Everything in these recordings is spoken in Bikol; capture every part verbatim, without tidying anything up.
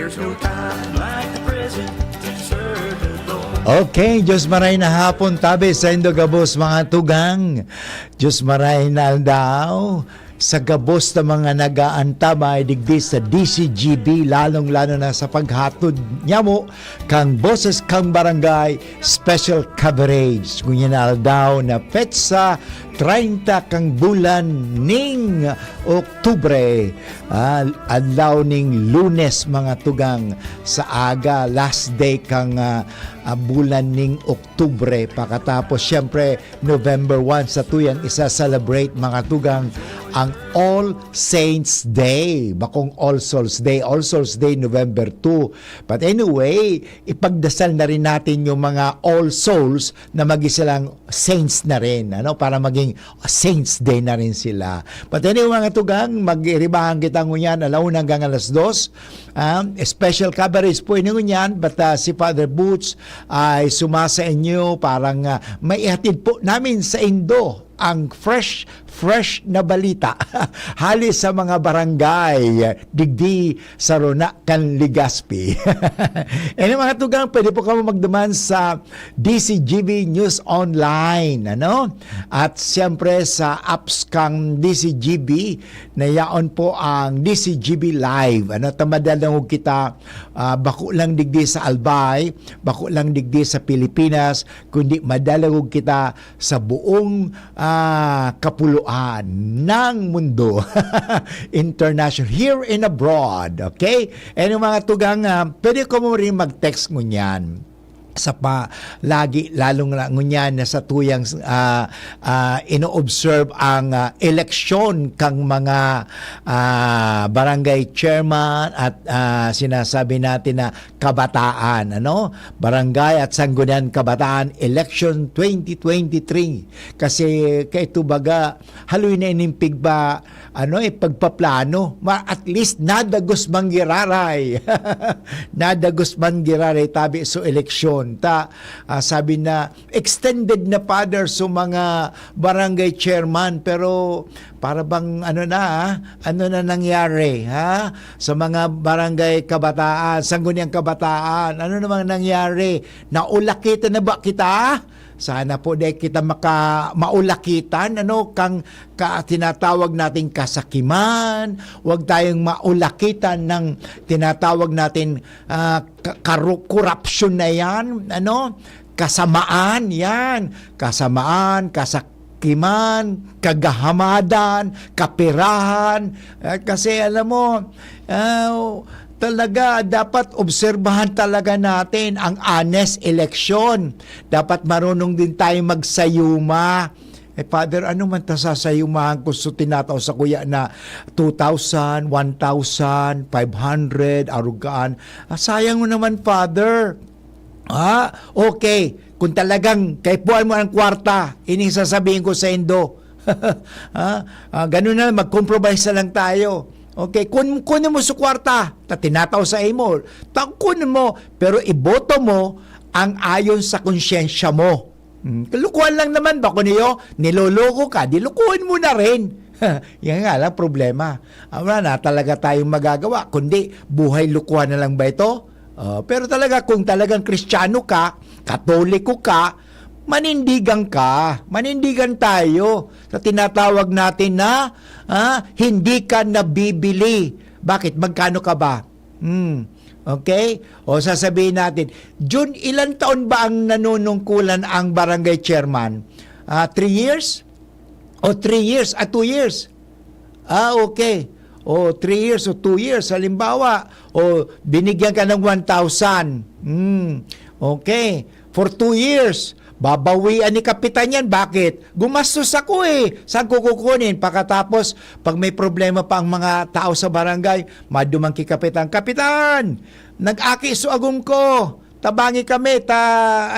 No time like the present to serve the Lord. Okay, Diyos maray na hapon, tabi sa indo gabos, mga tugang. Diyos maray na aldaw sa gabos na mga nag-aantabay digdi sa D C G B, lalong-lalo na sa paghatod nyamo kang Boses kang Barangay Special Coverage. Ngunyan na aldaw na petsa treinta kang bulan ning Oktubre, ah, adlaw ning Lunes, mga tugang, sa aga, last day kang, ah, ah, bulan ning Oktubre. Pakatapos, siyempre, November one, sa tuyang isa-celebrate, mga tugang, ang All Saints Day. Bakong All Souls Day. All Souls Day, November two. But anyway, ipagdasal na rin natin yung mga All Souls na maging silang saints na rin, ano, para maging saints day na rin sila. But anyway, mga tugang, magiribahan kita ngunyan, alauna hanggang alas dos. Ah, special coverage po ini ngunyan, but, ah, si Father Boots ay sumasa inyo, parang, ah, may ihatid po namin sa indo ang fresh, fresh na balita hali sa mga barangay digdi sa Rona kan Legazpi. Ini, mga tugang, pwede po kamo magduman sa D C G B News Online, ano? At siyempre sa apps kang D C G B, na yaon po ang D C G B Live, ano? Ta madalangog kita, ah, bako lang digdi sa Albay, bako lang digdi sa Pilipinas, kundi madalangog kita sa buong, ah, kapuluan ng mundo. International, here and abroad, okay? And yung mga tugang, ah, pwede kamo rin mag-text ngunyan sa pa, lagi, lalong na ngunyan na sa tuyang, ah, ah, ino-observe ang, ah, eleksyon kang mga, ah, barangay chairman at, ah, sinasabi natin na kabataan, ano? Barangay at Sangguniang Kabataan Election twenty twenty-three. Kasi kaito baga, haloy na ining pigba, ano, eh, pagpaplano. Ma-, at least nadagos man giraray. Nadagos man giraray tabi so eleksyon. Ta, ah, sabi na, extended na, Father, so mga barangay chairman, pero para bang ano na, ah, ano na nangyari, ha? Sa mga barangay kabataan, Sangguniang Kabataan, ano namang nangyari? Naulakitan na ba kita? Sana po di kita maka-, maulakitan, ano, kang ka-, tinatawag nating kasakiman. Huwag tayong maulakitan ng tinatawag natin, ah, ka-, karu-, korupsyon na yan, ano? Kasamaan, yan. Kasamaan, kasakiman, kagahamadan, kapirahan. Eh, kasi alam mo, ah, talaga, dapat obserbahan talaga natin ang honest election. Dapat marunong din tayong magsayuma. Eh, Father, ano man ta sasayumahan ko sa tinatao sa kuya na two thousand, one thousand, five hundred, arugaan? Ah, sayang mo naman, Father. Ah, okay. Kung talagang kaipuhan mo ang kwarta, ini sasabihin ko sa indo. Ah, ah, ganun na lang, mag-compromise na lang tayo. Okay, kun, kunin mo sa kwarta, ta tinatao sa imo, ta kunin mo, pero iboto mo ang ayon sa konsyensya mo. Hmm, kalukuhan lang naman, bako niyo, niloloko ka, di lokohin mo na rin. Yan nga lang problema. Ah, wala na talaga tayong magagawa, kundi buhay lokohan na lang ba ito? Ah, pero talaga, kung talagang Kristiyano ka, Katoliko ka, manindigan ka. Manindigan tayo sa tinatawag natin na, ah, hindi ka nabibili. Bakit? Magkano ka ba? Hmm. Okay? O sasabihin natin, Jun, ilang taon ba ang nanunungkulan ang barangay chairman? Ah, three years? O three years? Ah, two years? Ah, okay. O three years o two years, halimbawa, o binigyan ka ng one thousand. Hmm. Okay. For two years, babawian ni Kapitan yan. Bakit? Gumastos ako eh. Saan ko kukunin? Pagkatapos, pag may problema pa ang mga tao sa barangay, maduman ki Kapitan, "Kapitan, nag-aki so agom ko. Tabangi kami, ta,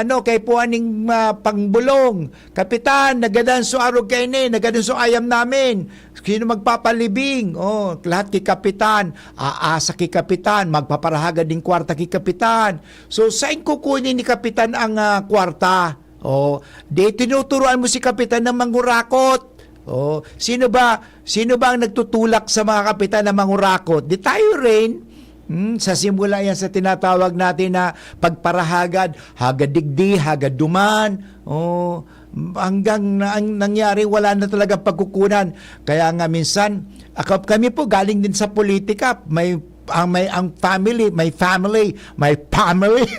ano, kaipuhan ning, ah, pangbulong. Kapitan, nagadan so arog kaini, nagadan so ayam namin. Sino magpapalibing?" Oh, lahat ki Kapitan. Aasa ki Kapitan, magpaparahagad ning kwarta ki Kapitan. So, saan kukunin ni Kapitan ang, ah, kwarta? Oh, di tinuturuan mo si Kapitan na mangurakot. Oh, sino ba, sino ba ang nagtutulak sa mga kapitan na mangurakot? Di tayo rin. Hmm, sa simula yan sa tinatawag natin na pagparahagad, hagad digdi, hagad duman. Oh, hanggang na, ang nangyari, wala na talaga pagkukunan. Kaya nga minsan, ako, kami po galing din sa politika. May, ang, may, ang family, my family, my family.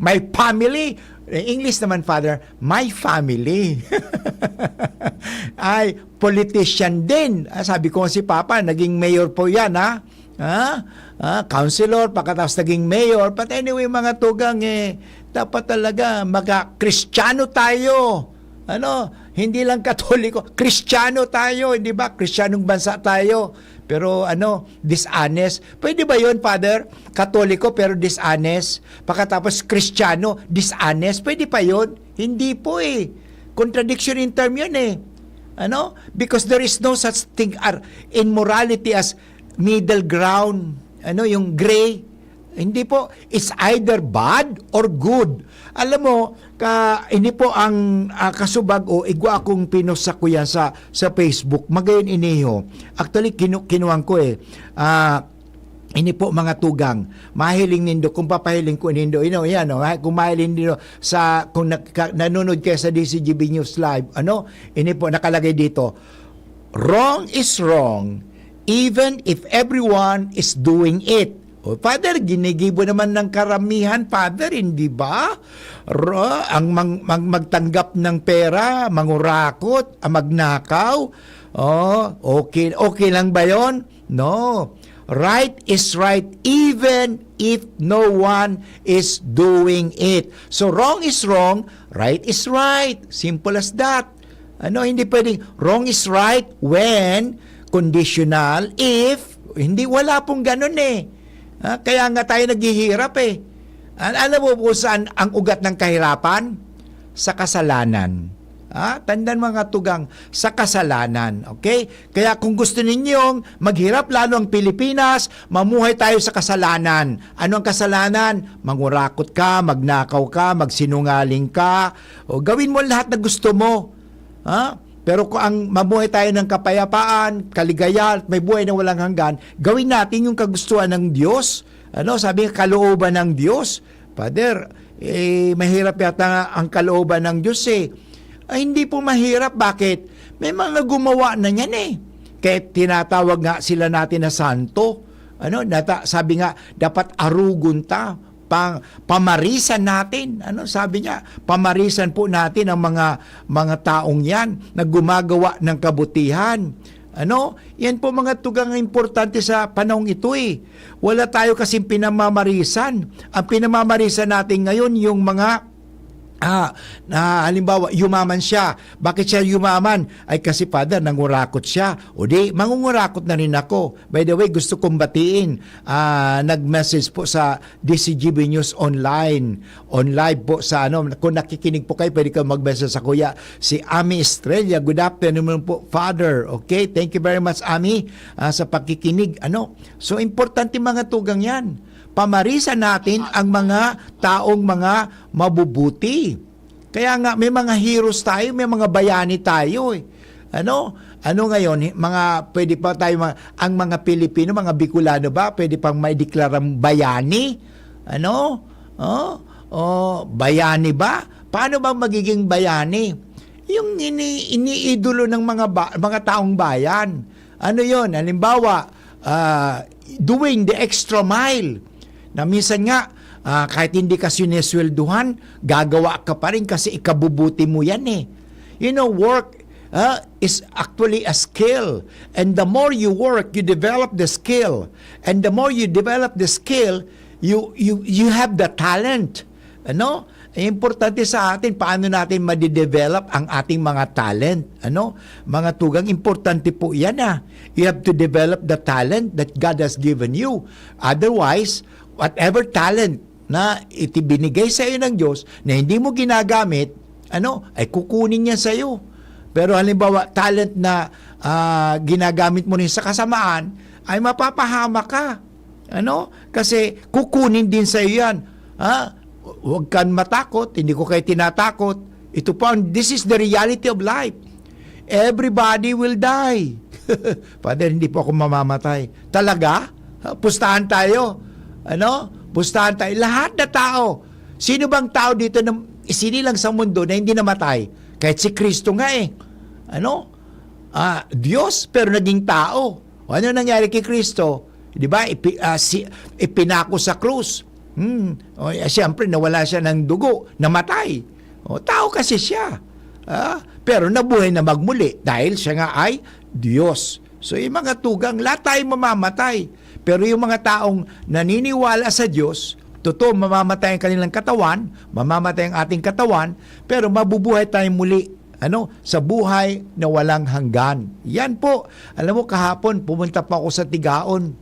My family. Eh, English naman, Father. My family. Ay, politician din. Ah, sabi ko, si Papa, naging mayor po yan, ha? Ha? Ah, councilor, pagkatapos naging mayor. But anyway, mga tugang, eh, dapat talaga maga-Kristiyano tayo. Ano? Hindi lang Katoliko. Kristiyano tayo, hindi ba? Kristiyanong bansa tayo. Pero ano, dishonest. Pwede ba yon, Father? Katoliko pero dishonest. Pagkatapos Kristiyano, dishonest. Pwede pa yon? Hindi po eh. Contradiction in term yun eh. Ano? Because there is no such thing as immorality as middle ground. Ano, yung gray. Hindi po. It's either bad or good. Alam mo, ka, ini po ang, ah, kasubag o igwa akong pinost sa kuya sa, sa Facebook. Magayon iniho. Actually, kinu-, kinuwang ko eh. Ah, ini po mga tugang. Mahiling nindo, kung papahiling ko nindo, you know, yan, oh, ha, kung mahiling nindo sa, kung nagka-, nanonood kayo sa D C G B News Live, ano, ini po nakalagay dito, "Wrong is wrong, even if everyone is doing it." O, Father, ginigibo naman ng karamihan, Father, hindi ba? Ro, ang mang-, mag-, magtanggap ng pera, mangurakot, ang magnakaw. Oh, okay, okay lang ba yon? No. Right is right even if no one is doing it. So, wrong is wrong, right is right. Simple as that. Ano, hindi pwedeng wrong is right when conditional, if, hindi, wala pong ganun eh. Ah, kaya nga tayo naghihirap eh. Al-, alam mo po saan ang ugat ng kahirapan? Sa kasalanan. Ah, tandaan mga tugang, sa kasalanan. Okay? Kaya kung gusto ninyong maghirap lalo ang Pilipinas, mamuhay tayo sa kasalanan. Ano ang kasalanan? Mangurakot ka, magnakaw ka, magsinungaling ka, o gawin mo lahat na gusto mo. Ha? Pero kung ang mamuhay tayo ng kapayapaan, kaligayahan, at may buhay na walang hanggan, gawin natin yung kagustuhan ng Diyos. Ano, sabi nga, kalooban ng Diyos. Father, eh, mahirap yata ang kalooban ng Diyos eh. Ay, hindi po mahirap. Bakit? May mga gumawa na niyan eh. Kaya tinatawag nga sila natin na santo. Ano, nata-, sabi nga, dapat arugon ta, pang, pamarisan natin. Ano, sabi niya, pamarisan po natin ang mga, mga taong yan na gumagawa ng kabutihan. Ano, yan po mga tugang importante sa panahong ito eh. Wala tayo kasing pinamamarisan. Ang pinamamarisan natin ngayon, yung mga, ah, na, halimbawa, yumaman siya. Bakit siya yumaman? Ay, kasi, Father, nangurakot siya. O di, mangungurakot na rin ako. By the way, gusto kong batiin, ah, nag-message po sa D C G B News Online. On live po sa ano, kung nakikinig po kayo, pwede kayo mag-message sa kuya. Si Ami Estrella, good afternoon po, Father. Okay, thank you very much, Ami, ah, sa pakikinig. Ano? So, importante mga tugang yan. Pamarisan natin ang mga taong mga mabubuti. Kaya nga, may mga heroes tayo, may mga bayani tayo eh. Ano? Ano ngayon, hi-, mga, pwede pa tayo, mga, ang mga Pilipino, mga Bicolano ba, pwede pang maideklarang bayani? Ano? Oh? Oh, bayani ba? Paano ba magiging bayani? Yung ini-, iniidolo ng mga ba-, mga taong bayan. Ano yon? Halimbawa, ah, doing the extra mile. Na minsan nga, ah, kahit hindi ka sineswelduhan, gagawa ka pa rin kasi ikabubuti mo yan eh. You know, work, ah, is actually a skill. And the more you work, you develop the skill. And the more you develop the skill, you, you, you have the talent. Ano? Importante sa atin, paano natin madidevelop ang ating mga talent. Ano? Mga tugang, importante po yan ah. You have to develop the talent that God has given you. Otherwise, whatever talent na itibinigay sa iyo ng Diyos na hindi mo ginagamit, ano, ay kukunin niya sa iyo. Pero halimbawa, talent na, ah, ginagamit mo rin sa kasamaan, ay mapapahama ka. Ano? Kasi kukunin din sa iyo yan. Ha? Huwag kang matakot, hindi ko kayo tinatakot. Ito po ang, this is the reality of life. Everybody will die. Father, hindi po ako mamamatay. Talaga? Ha, pustahan tayo. Ano? Pustahan tayo. Lahat na tao. Sino bang tao dito na isinilang sa mundo na hindi namatay? Kahit si Kristo nga eh. Ano? Ah, Diyos, pero naging tao. O ano nangyari kay Kristo? Di ba? Ipi, ah, si, ipinako sa krus. Hmm. O, eh, siyempre, nawala siya ng dugo. Namatay. O, tao kasi siya. Ah, pero nabuhay na magmuli dahil siya nga ay Diyos. So, yung mga tugang, lahat tayo mamamatay. Pero yung mga taong naniniwala sa Diyos, totoo, mamamatay ang kanilang katawan, mamamatay ang ating katawan, pero mabubuhay tayong muli. Ano? Sa buhay na walang hanggan. Yan po. Alam mo, kahapon, pumunta pa ako sa Tigaon.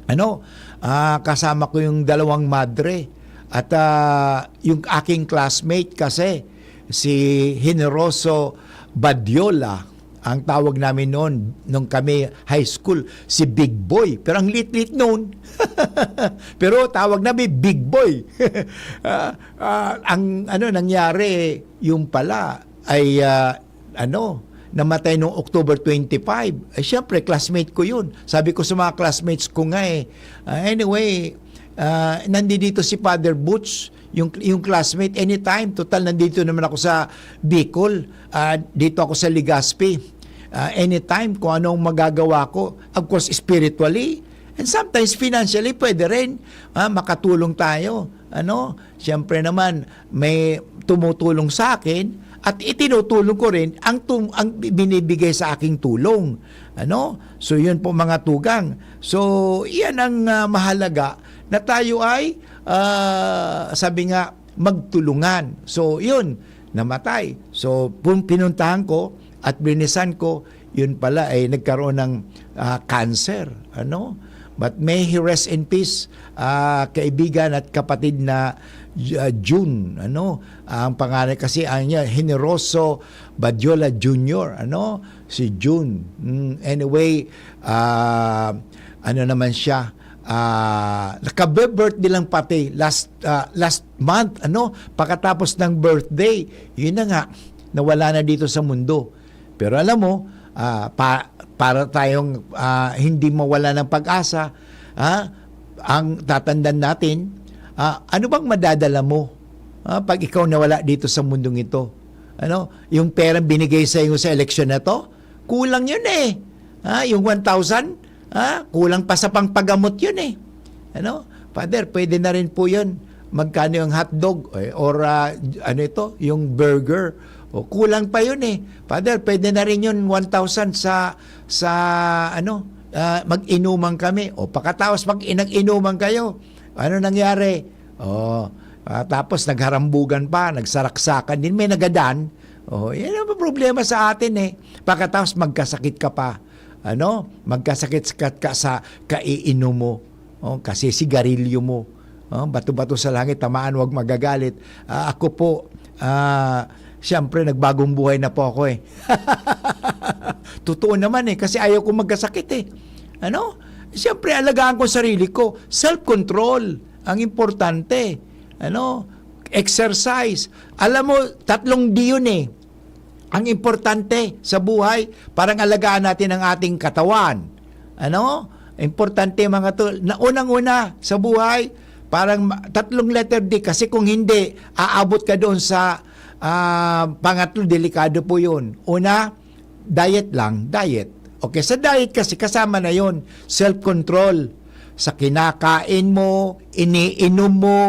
Ano? Ah, kasama ko yung dalawang madre. At ah, yung aking classmate kasi, si Generoso Badiola, ang tawag namin noon, nung kami high school, si Big Boy. Pero ang lit-lit noon. Pero tawag namin Big Boy. Ah, ah, ang ano nangyari, yung pala ay ah, ano, namatay noong October twenty-five. Eh, siyempre, classmate ko yun. Sabi ko sa mga classmates ko nga eh, ah, anyway, ah, nandito si Father Butch, yung, yung classmate, anytime, total nandito naman ako sa Bicol, ah, dito ako sa Legazpi. Ah, anytime, kung anong magagawa ko, of course, spiritually, and sometimes financially, pwede rin, ah, makatulong tayo. Ano? Siyempre naman, may tumutulong sa akin at itinutulong ko rin ang tum-, ang binibigay sa aking tulong. Ano? So, yun po mga tugang. So, yan ang ah, mahalaga na tayo ay, ah, sabi nga, magtulungan. So, yun, namatay. So, pun-, pinuntahan ko at blinisan ko, yun pala ay nagkaroon ng ah, cancer. Ano? But may he rest in peace, ah, kaibigan at kapatid na ah, June. Ano? Ang pangalan kasi ang niya, Generoso Badiola Junior. Ano? Si June. Mm, anyway, ah, ano naman siya, ah, nakabe-birthday lang pati last ah, last month, ano, pagkatapos ng birthday, yun na nga, nawala na dito sa mundo. Pero alam mo, ah, pa, para tayong ah, hindi mawala ng pag-asa, ah, ang tatandan natin, ah, ano bang madadala mo ah, pag ikaw nawala dito sa mundong ito? Ano, yung perang binigay sa iyo sa eleksyon na to, kulang yun eh. Ha, yung one thousand, ha, kulang pa sa pangpagamot yun eh. Ano? Father, pwede na rin po yun. Magkano yung hotdog? Eh, or ah, ano ito? Yung burger? O, kulang pa yun eh. Father, pwede na rin yun one thousand sa, sa ano, ah, mag-inuman kami. O, pagkatapos pag nag-inuman kayo, ano nangyari? O, ah, tapos nagharambugan pa, nagsaraksakan din, may nagadan. O, yan ang problema sa atin eh. Pagkatapos magkasakit ka pa. Ano? Magkasakit ka, ka sa kaiinom mo. O, kasi sigarilyo mo. O, bato-bato sa langit, tamaan, wag magagalit. Ah, ako po, ah, siyempre, nagbagong buhay na po ako eh. Totoo naman eh, kasi ayaw kong magkasakit eh. Ano? Siyempre, alagaan ko sarili ko. Self-control. Ang importante. Ano? Exercise. Alam mo, tatlong D yun eh. Ang importante sa buhay, parang alagaan natin ang ating katawan. Ano? Importante, mga tol. Na unang-una sa buhay, parang ma-, tatlong letter D. Kasi kung hindi, aabot ka doon sa ah, pangatlo, delikado po yun. Una, diet lang, diet. Okay, sa diet kasi kasama na yon, self-control. Sa kinakain mo, iniinom mo,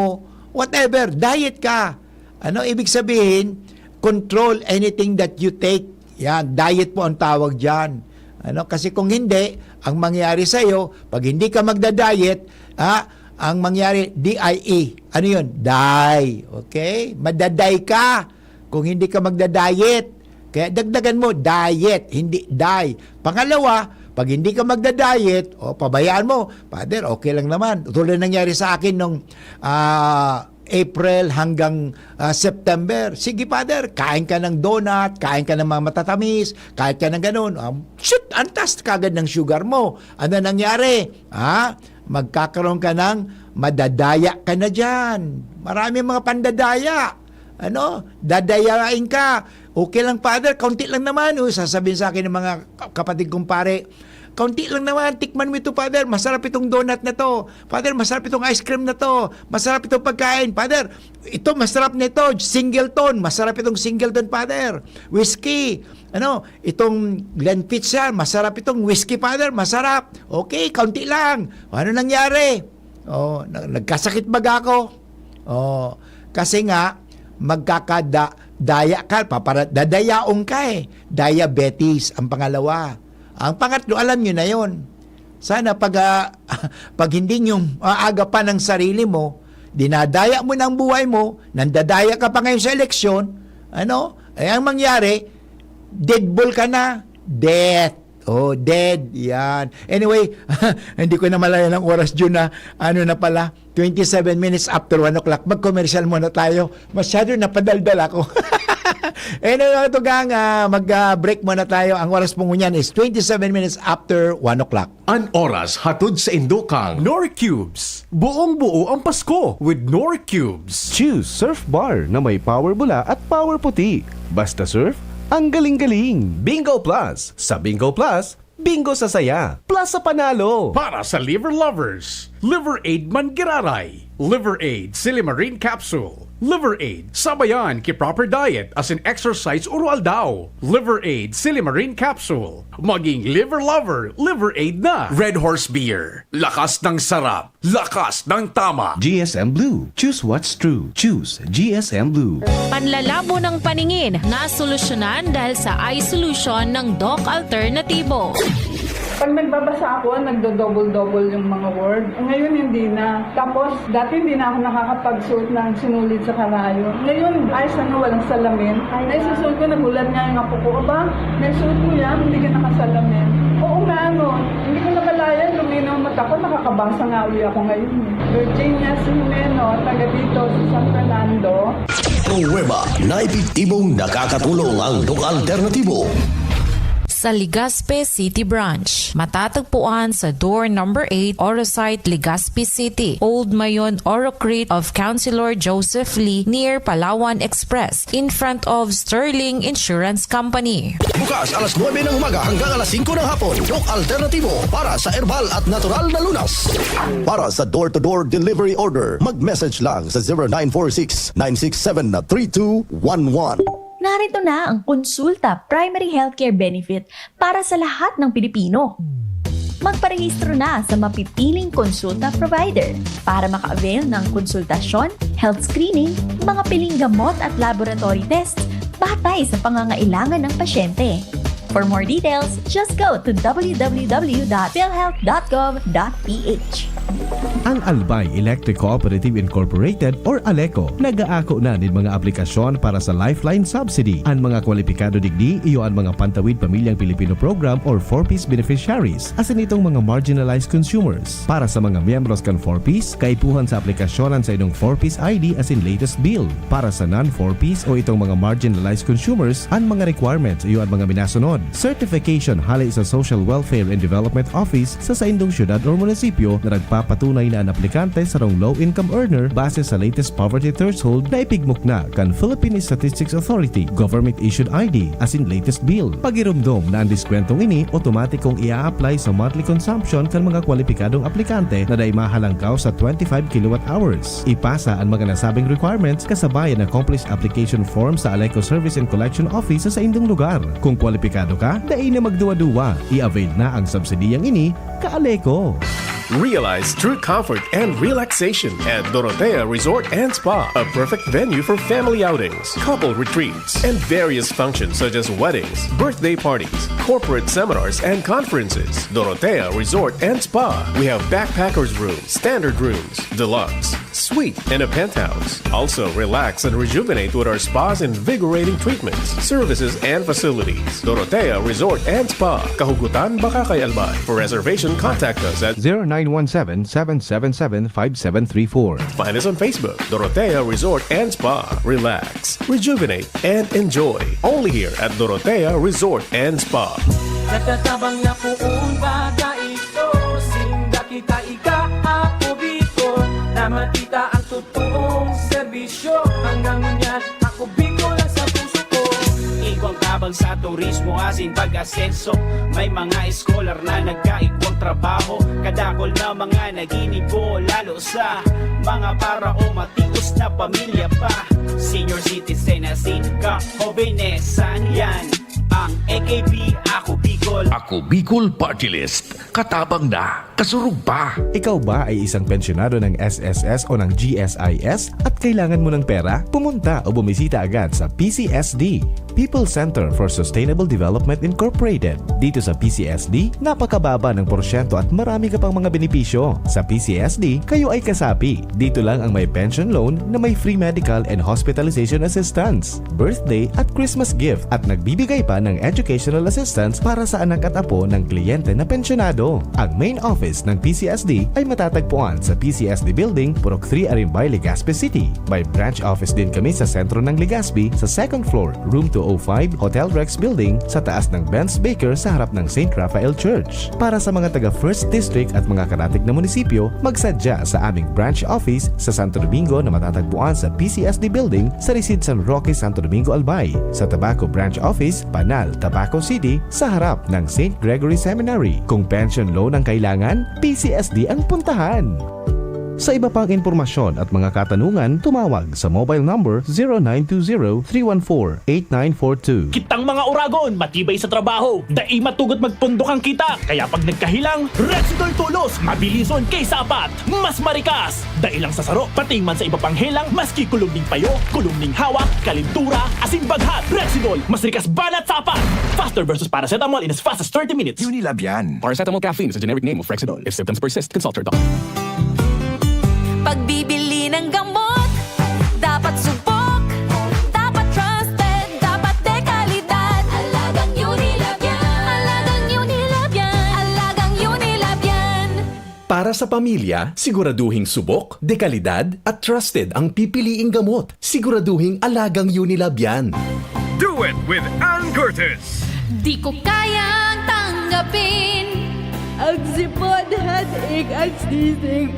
whatever, diet ka. Ano ibig sabihin? Control anything that you take. Yan, diet po ang tawag dyan. Ano, kasi kung hindi, ang mangyari sa iyo, pag hindi ka magda-diet, ah, ang mangyari, D I E. Ano yun? Die. Okay? Madaday ka kung hindi ka magda-diet. Kaya dagdagan mo, diet, hindi die. Pangalawa, pag hindi ka magda-diet, o pabayaan mo, Father, okay lang naman. Tulad nangyari sa akin nung ah, April hanggang ah, September. Sige, Father, kain ka ng donut, kain ka ng mga matatamis, kain ka ng ganun. Um, shoot, antas kagad ng sugar mo. Ano nangyari? Ha? Magkakaroon ka ng madadaya ka na dyan. Marami mga pandadaya. Ano? Dadayain ka. Okay lang, Father, kaunti lang naman. O, sasabihin sa akin ng mga ka-, kapatid kong pare, Kaunti lang naman, tikman mo ito, Father. Masarap itong donut na 'to. Father, masarap itong ice cream na 'to. Masarap itong pagkain. Father, ito, masarap na ito. Singleton. Masarap itong Singleton, Father. Whiskey. Ano, itong Glenfiddich yan. Masarap itong whiskey, Father. Masarap. Okay, kaunti lang. Ano nangyari? Oh, na nagkasakit baga ako? Oh, kasi nga magkakada daya ka, papara dadayaon ka, eh. Diabetes ang pangalawa. Ang pangatlo, alam niyo na 'yon. Sana 'pag, ah, 'pag hindi niyo aagapan ang sarili mo, dinadaya mo na ang buhay mo, nandadaya ka pa ngayon sa eleksyon, ano, eh, ang mangyari, dead ball ka na. Death. Oh, dead. Yan. Anyway, hindi ko namalayan ang oras, Jun, na ano na pala, twenty-seven minutes after one o'clock. Mag-commercial muna tayo. Masyado napadaldal ako. Anyway, mga tugang, ah, mag, ah, break muna tayo. Ang oras po ngunyan is twenty-seven minutes after one o'clock. An oras hatod saindo kan Knorr Cubes. Buong-buo ang Pasko with Knorr Cubes. Choose Surf Bar na may power bula at power puti. Basta surf, ang galing-galing. Bingo Plus. Sa Bingo Plus, bingo sa saya. Plus sa panalo. Para sa liver lovers, Liver Aid man giraray. Liver Aid Silimarin Capsule. Liver Aid, sabayan ki proper diet asin exercise oro-aldaw. Liver Aid Silimarin Capsule. Maging liver lover, Liver Aid na. Red Horse Beer. Lakas ng sarap. Lakas ng tama. G S M Blue. Choose what's true. Choose G S M Blue. Panlalabo ng paningin, nasolusyonan dahil sa eye solution ng Doc Alternativo. Pag nagbabasa ako, nagdo-double-double yung mga word. Ngayon, hindi na. Tapos, dati hindi na ako nakakapagsuot ng sinulid sa karayo. Ngayon, ayos na, walang salamin. Naisusuot ko, nagulat nga yung apo ko, "Aba, naisuot mo yan, hindi ka nakasalamin." Oo nga, ano, hindi ko namalayan, luminaw ang mata ko, nakakabasa nga uli ako ngayon, eh. Virginia Simeno, taga dito sa San Fernando. Pruweba na epektibong nakakatulong ang Doc Alternativo. Sa Legazpi City Branch, matatagpuan sa door number eight, Oro Site, Legazpi City, Old Mayon, Oro Creek of Councilor Joseph Lee, near Palawan Express, in front of Sterling Insurance Company. Bukas alas nuebe ng umaga hanggang alas singko ng hapon, Doc Alternativo para sa herbal at natural na lunas. Para sa door-to-door delivery order, mag-message lang sa zero nine four six, nine six seven, three two one one. Narito na ang Konsulta Primary Healthcare Benefit para sa lahat ng Pilipino. Magparehistro na sa mapipiling konsulta provider para maka-avail ng konsultasyon, health screening, mga piling gamot at laboratory tests batay sa pangangailangan ng pasyente. For more details, just go to w w w dot philhealth dot gov dot p h. Ang Albay Electric Cooperative Incorporated or ALECO nag-aako na nin mga aplikasyon para sa Lifeline Subsidy. An mga kwalipikado digdi iyo an mga Pantawid Pamilyang Pilipino Program or four Ps beneficiaries, asin itong mga marginalized consumers. Para sa mga miyembros kan four Ps, kaipuhan sa aplikasyon an saindong four Ps I D asin latest bill. Para sa non-four Ps o itong mga marginalized consumers, an mga requirements iyo an mga minasunod. Certification hale sa Social Welfare and Development Office sa saindong syudad o munisipyo na nagpapatunay na an aplikante sarong low-income earner base sa latest poverty threshold na ipigmukna kan Philippine Statistics Authority. Government-issued I D asin latest bill. Pagiromdom na an diskwentong ini otomatikong ia-apply sa monthly consumption kan mga kwalipikadong aplikante na dai mahalangkaw sa twenty-five kilowatt hours. Ipasa an mga nasabing requirements kasabay an accomplished application form sa ALECO Service and Collection Office sa saindong lugar. Kung kwalipikado ka, dai na magduwa-duwa, i-avail na ang subsidiyang ini, ka-ALECO. Realize true comfort and relaxation at Dorotea Resort and Spa, a perfect venue for family outings, couple retreats, and various functions such as weddings, birthday parties, corporate seminars, and conferences. Dorotea Resort and Spa. We have backpackers room, standard rooms, deluxe, suite, and a penthouse. Also, relax and rejuvenate with our spa's invigorating treatments, services, and facilities. Dorotea Resort and Spa. Kahugutan baka kay Albay. For reservation, contact us at zero nine one seven, seven seven seven, five seven three four. Find us on Facebook, Dorotea Resort and Spa. Relax, rejuvenate, and enjoy. Only here at Dorotea Resort and Spa. Nagtatabang na poon baga ito, sinda kita ika, ako Bicol, na makita ang totoong serbisyo. Hanggang ngunyan, ako Bicol lang sa puso ko. Igwang tabang Sa turismo asin pag-asenso, may mga scholar na nagkaigwang trabaho. Kadakol na mga naginibo, lalo sa mga para o matios na pamilya pa. Senior citizen asin ka-jovenesan, yan ang A K B, Ako Bicol. Ako Bicol Party List. Katabang na, kasurog pa. Ikaw ba ay isang pensyonado ng S S S o ng G S I S at kailangan mo ng pera? Pumunta o bumisita agad sa P C S D, People's Center for Sustainable Development Incorporated. Dito sa P C S D, napakababa ng porsyento at marami ka pang mga benepisyo. Sa P C S D, kayo ay kasapi. Dito lang ang may pension loan na may free medical and hospitalization assistance, birthday at Christmas gift, at nagbibigay pa ng educational assistance para sa anak at apo ng kliyente na pensyonado. Ang main office ng P C S D ay matatagpuan sa P C S D Building, Purok three, Arimbay, Legazpi City. May branch office din kami sa sentro ng Legazpi, sa second floor, room two oh five, Hotel Rex Building, sa taas ng Benz Baker sa harap ng Saint Raphael Church. Para sa mga taga First District at mga karatig na munisipyo, magsadya sa aming branch office sa Santo Domingo na matatagpuan sa P C S D Building sa Resides San Roque, Santo Domingo, Albay, sa Tabaco Branch Office, Panal, Tabaco City, sa harap ng Saint Gregory Seminary. Kung pension loan ang kailangan, P C S D ang puntahan. Sa iba pang impormasyon at mga katanungan, tumawag sa mobile number zero nine two zero, three one four, eight nine four two. Kitang mga oragon, matibay sa trabaho, dai matugot magpundok ang kita. Kaya pag nagkahelang, Rexidol Tolos, mabilison kay sapat, mas marikas. Dai lang sa saro, pati man sa iba pang helang, maski kulog ning payo, kulog ning hawak, kalintura, asin baghat. Rexidol, mas rikas banat sapat. Faster versus paracetamol in as fast as thirty minutes. Unilab yan. Paracetamol caffeine is a generic name of Rexidol. If symptoms persist, consult your doctor. Pagbibili ng gamot, dapat subok, dapat trusted, dapat dekalidad. Alagang Unilab yan. Alagang Unilab yan. Alagang Unilab yan. Para sa pamilya, siguraduhing subok, dekalidad, at trusted ang pipiliing gamot. Siguraduhing alagang Unilab yan. Do it with Ann Curtis. Di ko kayang tanggapin. Ang sipon, headache, ang sisig.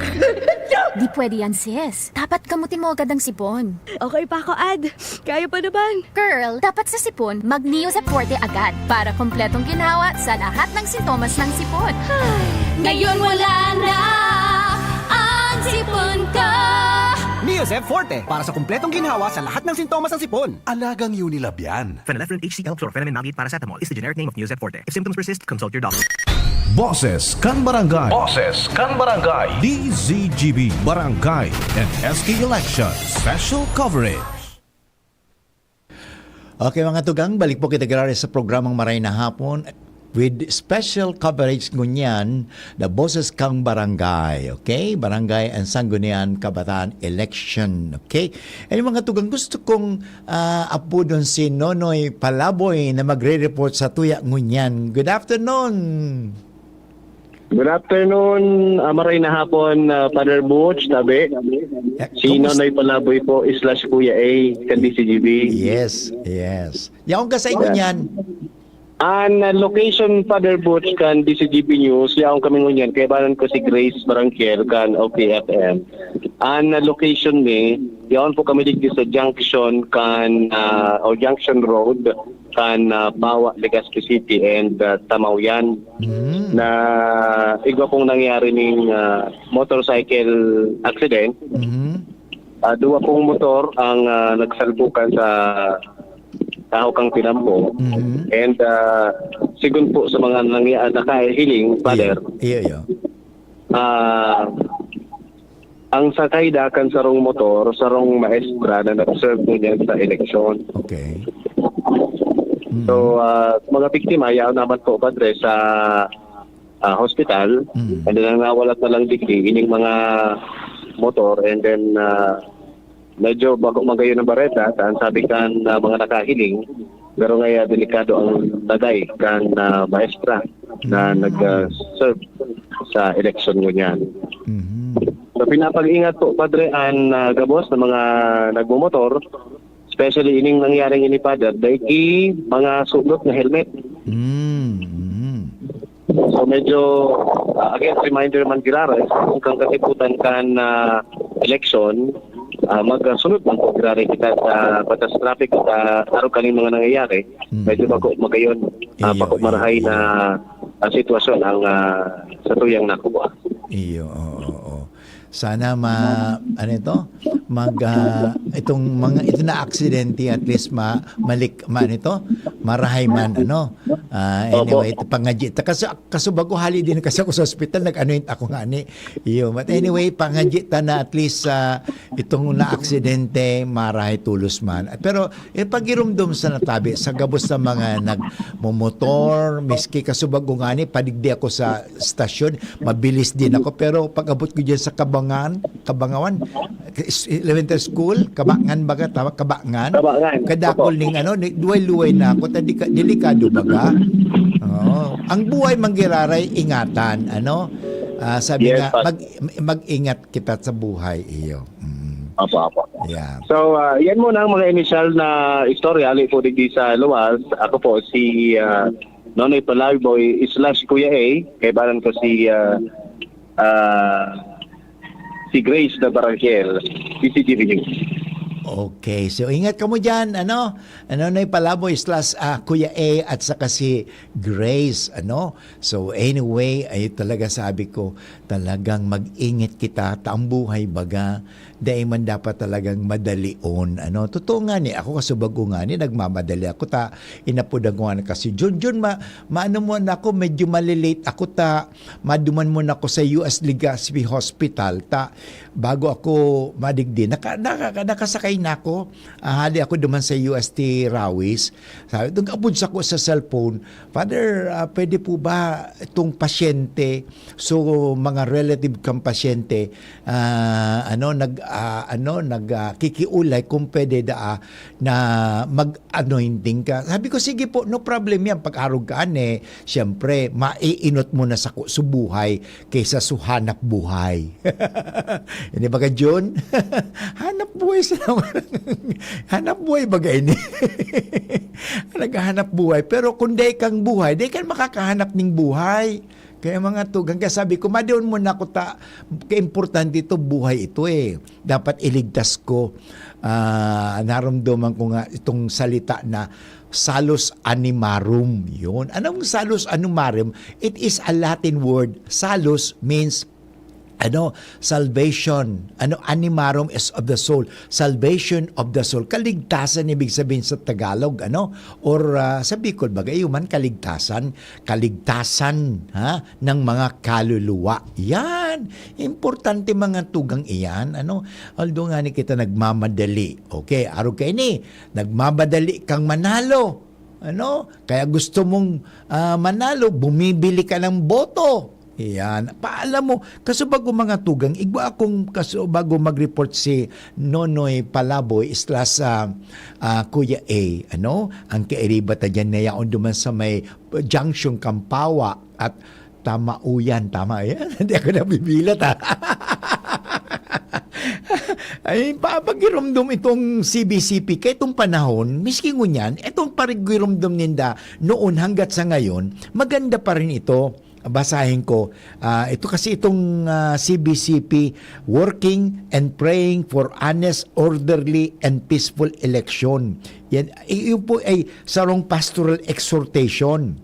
Di pwede yan, sis. Dapat kamutin mo agad ang sipon. Okay pa ako, Ad. Kaya pa naman. Girl, dapat sa sipon, mag-Neozep Forte agad para kompletong ginhawa sa lahat ng sintomas ng sipon. Ngayon wala na ang sipon ko. Neozep Forte, para sa kompletong ginhawa sa lahat ng sintomas ng sipon. Alagang Unilab yan. Phenylephrine H C L, chlorphenamine maleate, paracetamol is the generic name of Neozep Forte. If symptoms persist, consult your doctor. Boses kan Barangay. Boses kan Barangay. D Z G B Barangay and S K Election Special Coverage. Okay, mga tugang, balik po kita grabe sa programang Maray na Hapon with special coverage ngunyan na Boses kang Barangay, okay? Barangay and Sangguniang Kabataan Election, okay? And mga tugang, gusto kong, ah, apodon si Nonoy Palaboy na magre-report sa tuya ngunyan. Good afternoon! Good afternoon, ah, maray na hapon, ah, Father Butch, tabi. Eh, Si kumusta? Nonoy Palaboy po, slash Kuya A, kan D C G B. Yes, yes. Yaon ka sa inyo Yes. niyan? An, ah, location, Father Butch, kan D C G B News, yaon kami ngunyan. Kaibanan ko si Grace Barangkiel, kan O P F M. An, ah, location mi, yaon po kami digdi sa junction kan, ah, o Junction Road, kan, ah, Bawa, Legazpi City and, ah, Tamaoyan. Mm. Na igwa pong nangyari ning, ah, motorcycle accident. Mm. Ah, duwa pong motor ang, ah, nagsalbukan sa tahaw kang tinampo. Mm. And, ah, sigon po sa mga nangya-, nakahiling, Father, Iyo, iyo, iyo. ah, ang sakay da kan sarong motor, sarong maestra na nag-serve ngunyan sa eleksyon. Okay. Mm. So, ah, mga biktima, yaon naman po, Padre, sa, ah, hospital. Mm. And then, ang nawalat na lang digdi, ining mga motor, and then, ah, medyo bako magayon ang bareta, ta an sabi kan, ah, mga nakahiling, pero ngaya delikado ang lagay kan, ah, maestra na Mm. nag, ah, serve sa eleksyon ngunyan. Mhm. So, pinapag-ingat po, Padre, an, ah, gabos na mga nagmomotor, especially ining nangyaring ini, Father, dai ki mga sulot na helmet. Mm, mhm. So, medyo, ah, again, reminder man giraray, kung kan katipotan kan, ah, eleksyon, Ah, magsunod man po, grabe kita sa batas traffic at, ah, arog kaning mga nangyayari. Mm. Medyo bako magayon, ah, Iyo, bako iyo, marahay iyo. na, ah, sitwasyon ang, ah, sa tuyang nakuha. Iyo, oo, oo. Sana ma-, ano ito? Mag, ah, itong mga, ito na aksidente, at least ma-, malik-, ma-, ano ito? Marahay man, ano? Ah, Opo. anyway, ito, pangadyi ta. Kasi, kaso bago hali din kasi ako sa ospital, nag-ano yun ako nga ni. Iyo. But anyway, pangadyi ta na at least, ah, itong na aksidente, marahay tolos man. Pero, eh, pagirumdom sa natabi, sa gabos sa mga nagmomotor, miski kaso bago nga ni, padigdi ako sa stasyon, mabilis din ako. Pero pag abot ko dyan sa Kabangan, Kabangawan, is-, elementary school, Kabangan baga, tama? Kabangan? Kabangan. Kadakol Opo. ning ano, ni-, luway-luway na ako, ta dika-, delikado baga. Oo. Ang buhay manggiraray, ingatan, ano? Ah, sabi Yes, nga, pa- mag-, mag-ingat kita sa buhay, iyo. Mm. Opo, opo. Yeah. So, ah, yan muna ang mga inisyal na istorya, ali po digdi sa luwas. Ako po si, ah, Nonoy Palaboy slash Kuya A. Kaibanan ko si, ah, ah, si Grace na Barangel, C C T V News. Okay. So, ingat kamo dyan, ano? Nonoy Palaboy slash, ah, Kuya A at saka si Grace, ano? So, anyway, ay talaga sabi ko, talagang mag-ingat kita, ta ang buhay baga, dai man dapat talagang madalion, ano? Totoo nga ni, ako kaso bago nga ni, nagmamadali ako ta, inapodan ko nga na kasi, "Jun, Jun, ma-, maano mo na ako, medyo malilate ako ta, maduman mo na ako sa U S Legazpi Hospital ta, bago ako madigdi." Naka-, naka-, nakasakay na ako, ah, hali ako duman sa U S T Rawis. Sabi, nag-abot sa ko sa cellphone, "Father, ah, pwede po ba itong pasyente, so mga relative kang pasyente, ah, ano, nag, ah, ano, nag, ah, kikiulay kung pwede daa na mag-anointing ka." Sabi ko, "Sige po, no problem yan." Pag-arog ka, ane, siyempre, maiinot mo na sa ku-, sa buhay kaysa sa hanap buhay. Hindi ba ka, Jun? Hanap buhay sa naman. Hanap buhay ba ini? Naghahanap buhay. Pero kung dai kang buhay, dai ka makakahanap ning buhay. Kaya mga tugang, kaya sabi ko, "Madion mo na ako ta, kaimportante ito, buhay ito eh. Dapat iligtas ko." Ah, naromdoman ko nga itong salita na salus animarum. Yun. Anong salus animarum? It is a Latin word. Salus means, ano, salvation. Ano, animarum is of the soul. Salvation of the soul. Kaligtasan, ibig sabihin sa Tagalog, ano? Or, ah, sa Bicol, bagay, human, kaligtasan. Kaligtasan, ha? Ng mga kaluluwa. Yan. Importante mga tugang iyan, ano? Although nga ni kita nagmamadali. Okay, arog kaini, nagmamadali kang manalo. Ano? Kaya gusto mong, ah, manalo, bumibili ka ng boto. Yan. Paalam mo, kaso bago mga tugang, igwa akong kaso bago mag-report si Nonoy Palaboy isla sa, ah, Kuya A, ano? Ang kairiba ta dyan na yaon duman sa may junction Kampawa at Tamauyan. Tama yan? Hindi ako nabibilat, ah. Ay, pa-, pagirumdom itong C B C P, kaya itong panahon, miski ngunyan, itong pagirumdom ninda noon hanggat sa ngayon, maganda pa rin ito. Basahin ko, ah, ito kasi itong, ah, C B C P, "Working and praying for honest, orderly, and peaceful election." Yan, y-, yun po ay sarong pastoral exhortation.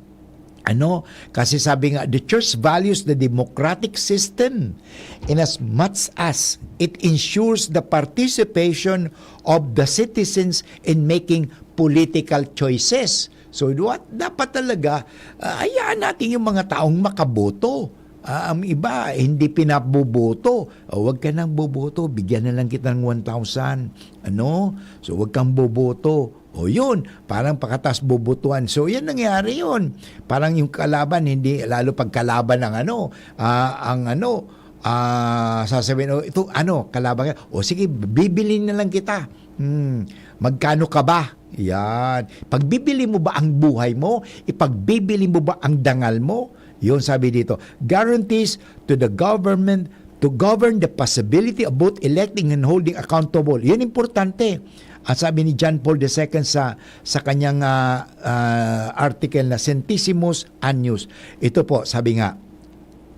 Ano? Kasi sabi nga, "The church values the democratic system in as much as it ensures the participation of the citizens in making political choices." So, what, dapat talaga, ah, hayaan natin yung mga taong makaboto. Ah, ang iba, hindi pinaboboto. O, wag ka nang boboto, bigyan na lang kita ng one thousand. Ano? So, wag kang boboto. O, yun, parang pagkatapos bobotohan. So, yan nangyari yun. Parang yung kalaban, hindi, lalo pag kalaban ang ano, ah, ang ano, ah, sasabihin, "O, ito, ano, kalaban ka? O, sige, bibili na lang kita." Hmm, magkano ka ba? Yan. Pagbibili mo ba ang buhay mo? Ipagbibili mo ba ang dangal mo? Yun, sabi dito, "Guarantees to the government to govern the possibility of both electing and holding accountable." Yan importante. Ang sabi ni John Paul the Second sa, sa kanyang, ah, ah, article na Centesimus Annus. Ito po, sabi nga,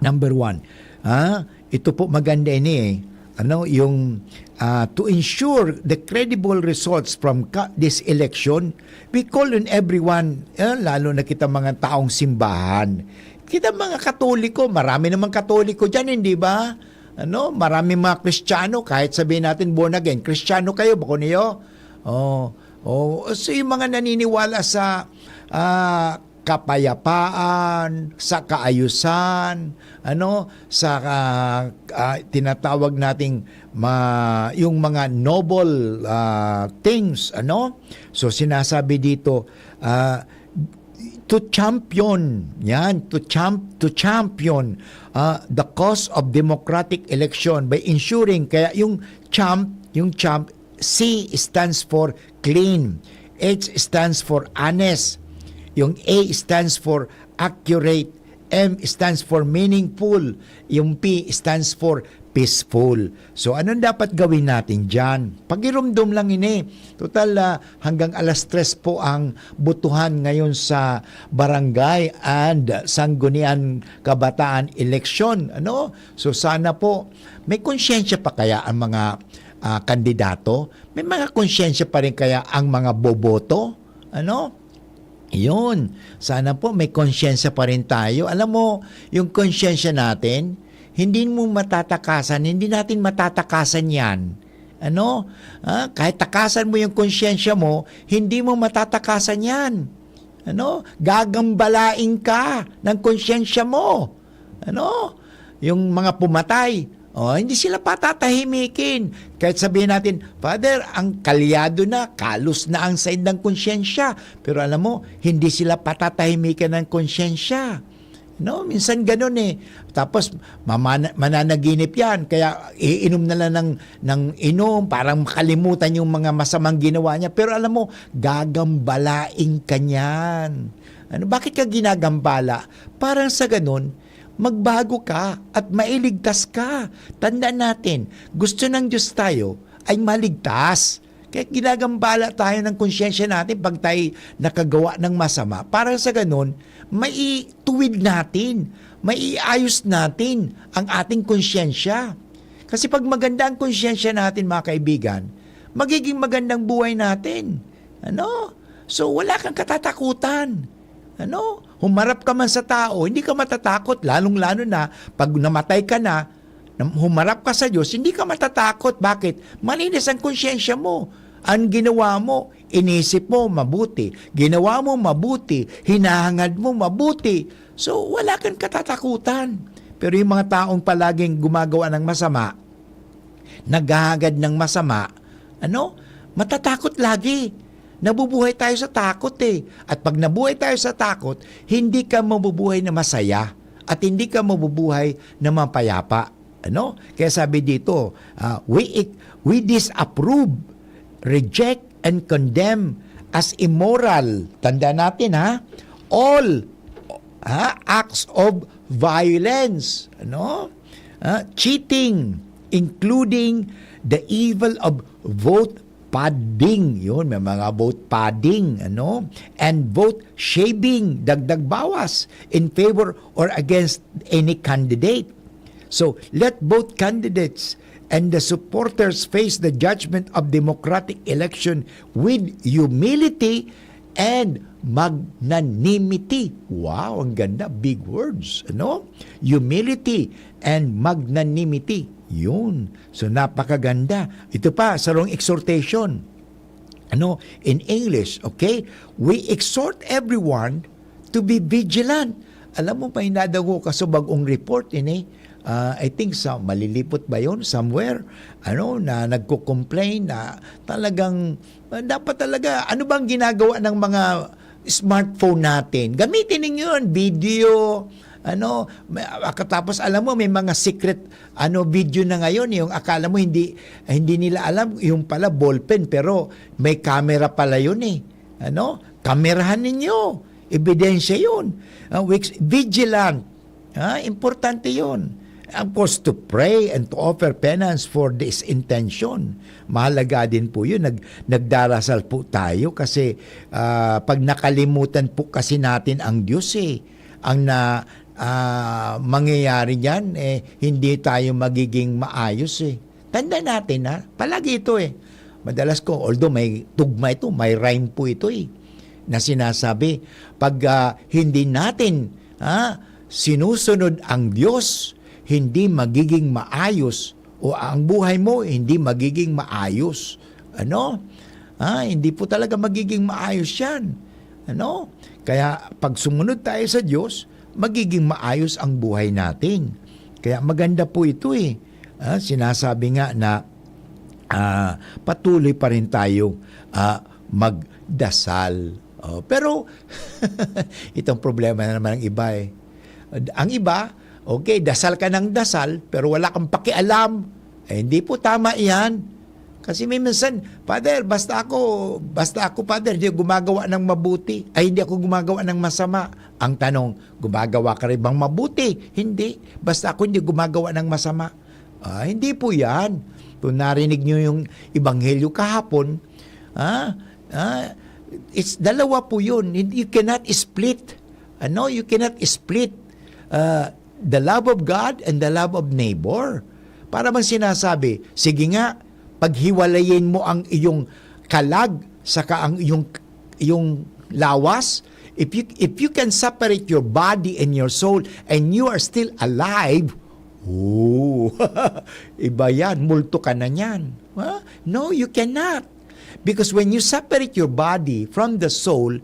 number one, ah, ito po maganda ini eh. ano, yung, ah, to ensure the credible results from ka-, this election, we call on everyone, eh, lalo na kita mga taong simbahan. Kita mga Katoliko, marami namang Katoliko diyan, hindi ba? Ano, marami mga Kristiyano, kahit sabihin natin born again, Kristiyano kayo, bako niyo? Oh, oh, so yung mga naniniwala sa, ah, kapayapaan, sa kaayusan, ano, sa, ah, ah, tinatawag nating ma-, yung mga noble, ah, things, ano? So, sinasabi dito, ah, to champion, yan, to champ-, to champion, ah, the cause of democratic election by ensuring, kaya yung champ, yung champ, C stands for clean, H stands for honest, yung A stands for accurate, M stands for meaningful, yung P stands for peaceful. So, anong dapat gawin natin diyan? Pagirumdom lang ini. Total, ah, hanggang alas tres po ang botohan ngayon sa barangay and sanggunian kabataan eleksyon. Ano? So, sana po, may konsyensya pa kaya ang mga, ah, kandidato? May mga konsyensya pa rin kaya ang mga boboto? Ano? Yun. Sana po may konsyensya pa rin tayo. Alam mo, yung konsyensya natin, hindi mo matatakasan, hindi natin matatakasan yan. Ano? Ah, kahit takasan mo yung konsyensya mo, hindi mo matatakasan yan. Ano? Gagambalain ka ng konsyensya mo. Ano? Yung mga pumatay, oh, hindi sila patatahimikin. Kahit sabihin natin, "Father, ang kalyado na, kalos na ang saindang konsyensya." Pero alam mo, hindi sila patatahimikan ng konsyensya. No? Minsan ganun eh. Tapos, mamana-, mananaginip yan. Kaya iinom na lang ng, ng inom, parang makalimutan yung mga masamang ginawa niya. Pero alam mo, gagambalain ka niyan. Ano, bakit ka ginagambala? Parang sa ganun, magbago ka at mailigtas ka. Tandaan natin, gusto ng Diyos tayo ay maligtas. Kaya ginagambala tayo ng konsyensya natin pag tayo nakagawa ng masama. Para sa ganun, maituwid natin, maiayos natin ang ating konsyensya. Kasi pag maganda ang konsyensya natin, mga kaibigan, magiging magandang buhay natin. Ano? So, wala kang katatakutan. Ano? Humarap ka man sa tao, hindi ka matatakot, lalong-lalo na pag namatay ka na, na humarap ka sa Diyos, hindi ka matatakot. Bakit? Malinis ang konsyensya mo. Ang ginawa mo, inisip mo mabuti. Ginawa mo mabuti. Hinahangad mo mabuti. So, wala kang katatakutan. Pero yung mga taong palaging gumagawa ng masama, naghahagad ng masama, ano? Matatakot lagi. Nabubuhay tayo sa takot eh. At pag nabuhay tayo sa takot, hindi ka mabubuhay na masaya at hindi ka mabubuhay na mapayapa. Ano? Kaya sabi dito, ah, we, we disapprove, reject, and condemn as immoral. Tanda natin ha, all, ha, acts of violence, ano? Ah, cheating, including the evil of vote padding. Yun, may mga vote padding, ano? And vote shaving, dagdag bawas, in favor or against any candidate. So, let both candidates and the supporters face the judgment of democratic election with humility and magnanimity. Wow, ang ganda. Big words, ano? Humility and magnanimity. Yun. So, napakaganda. Ito pa, sarong exhortation. Ano? In English, okay? We exhort everyone to be vigilant. Alam mo, may nadangog ako sa bagong report, ini, ah, I think sa Malilipot ba yun? Somewhere, ano, na nagko-complain na talagang, ah, dapat talaga, ano bang ginagawa ng mga smartphone natin? Gamitin ninyo yun, video, ano, may, ah, katapos alam mo, may mga secret, ano, video na ngayon, yung akala mo hindi, hindi nila alam, yung pala ballpen, pero may camera pala yun eh. Ano? Kamerahan ninyo. Ebidensya yun. Ah, wix-, vigilant. Ha? Importante yun. Of course, to pray and to offer penance for this intention. Mahalaga din po yun. Nag-, nagdarasal po tayo kasi, ah, pag nakalimutan po kasi natin ang Diyos eh, ang na, ah, mangyayari niyan, eh, hindi tayo magiging maayos eh. Tandaan natin, ha, palagi ito, eh. Madalas ko, although may tugma ito, may rhyme po ito, eh, na sinasabi, pag, ah, hindi natin, ha, sinusunod ang Diyos, hindi magiging maayos, o ang buhay mo hindi magiging maayos. Ano? Ah, hindi po talaga magiging maayos 'yan. Ano? Kaya pag sumunod tayo sa Diyos, magiging maayos ang buhay natin. Kaya maganda po ito, eh. Ah, sinasabi nga na, ah, patuloy pa rin tayong, ah, magdasal. Oh, pero itong problema na naman ng iba, eh. Ang iba, okay, dasal ka ng dasal, pero wala kang pakialam. Eh, hindi po tama 'yan. Kasi may minsan, "Father, basta ako, basta ako, Father, hindi ako gumagawa ng mabuti. Ay, hindi ako gumagawa ng masama." Ang tanong, gumagawa ka rin bang mabuti? Hindi. Basta ako hindi gumagawa ng masama. Ah, hindi po 'yan. Kung narinig niyo yung ebanghelyo kahapon, ah, ah, it's dalawa po 'yun. You cannot split. Ano? You cannot split, ah, the love of God and the love of neighbor. Para bang sinasabi, "Sige nga, paghiwalayin mo ang iyong kalag saka ang iyong, iyong lawas." If you, if you can separate your body and your soul and you are still alive, oh, iba 'yan, multo ka na niyan. Ha? No, you cannot. Because when you separate your body from the soul,